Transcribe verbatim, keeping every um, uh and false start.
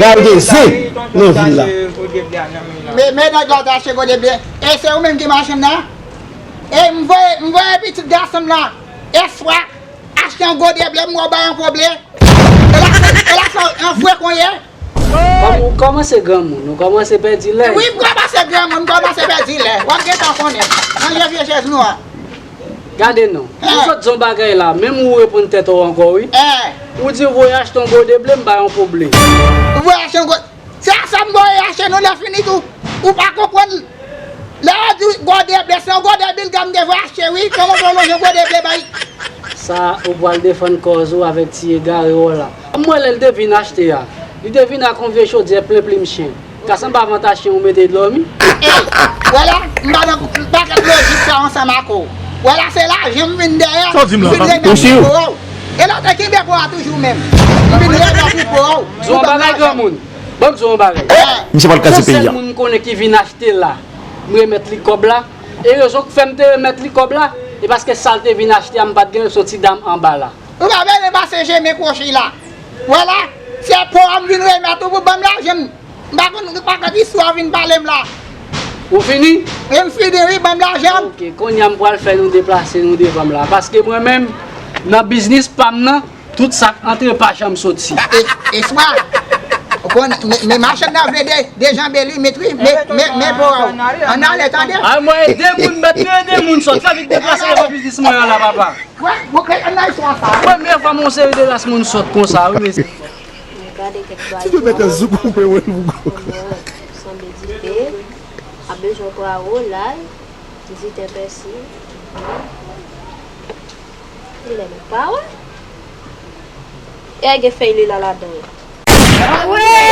Al gen zen nan vil la. Men, men nèg la te achte gode ble. E se ou menm ki machann nan? E m voye, m voye pitit gason m la, Espoir, achte yon gode ble, m wè w bay yon po ble. E la, e la se yon fwe konye. Kòm ou kòmanse granmoun, ou kòmanse pèdi lè. Wi, m kòmanse granmoun, m kòmanse pèdi lè. W ap gentan konnen. Ranje vye chèz nou an. Gade non. Ou sot di yon bagay la, menm ou reponn tèt ou ankò, wi. Ou di ou voye achte yon gode ble, m bay yon po ble. Ou voye achte yon gode. Se a sa m voye achte nou lè fini tou. Ou pa konprann. Lè yo di gode ble, se yon gode Bilgam te voye achte, wi. Kòman w voye yon gode ble bay? Sa, ou pral defann kòz ou avèk ti egare w la. M wè lè l te vin achte a. Li te vin ak yon vye chodyè plen plim chen. Ka sanble avantaj chen ou mete dòmi. Ey, wè la, m pa nan pakèt lojik sa ansanm ak ou. Wè la, se lajan m vin dèyè. Sa w di m la, m vin remèt pou po w. E lòt ekipe po a toujou menm. M vin remèt ou po w. Di yon bagay, granmoun. Ban m di yon bagay. Misye pral kraze peyi a. Yon sèl moun m konnen ki vin achte la, m remèt li kòb la. E rezon k fè m te remèt li kòb la, e paske sa l te vin achte a, m pa t gen, se yon ti dam anba la. Ou pa bezwen pase jemen kwochi la. Wè la, se po a m vin remèt ou pou ban m lajan m. M pa konn, m pa konn istwa w vin pale m la. Ou fini? E m fini, wi, ban m lajan m. Ok, kounye a m pral fè nou deplase nou devan m la. Paske mwen menm, nan biznis pa m nan, tout sa k antre pa janm soti. E, Espoir, ou konnen, men, men machann nan vle de, dejanbe limit, wi. Men, men, men po a, ann ale, tande? Ay, mwen, ede moun, mèt, ede moun sot. Fè vit deplase devan biznis mwen an la, papa. Wè, bon, kay ann al swa sa. Premye fwa m wè yon seri de ras moun sòt konsa, wi, mesye. Gade kèk bagay. Ti dwe mete zouk ou pe wè l pou gwo. Sanble dife. A bezwen pwawo, lay, diten, pèsi. Kilè nou pa wè? E a gen fèy lila ladan yo. Anmwey!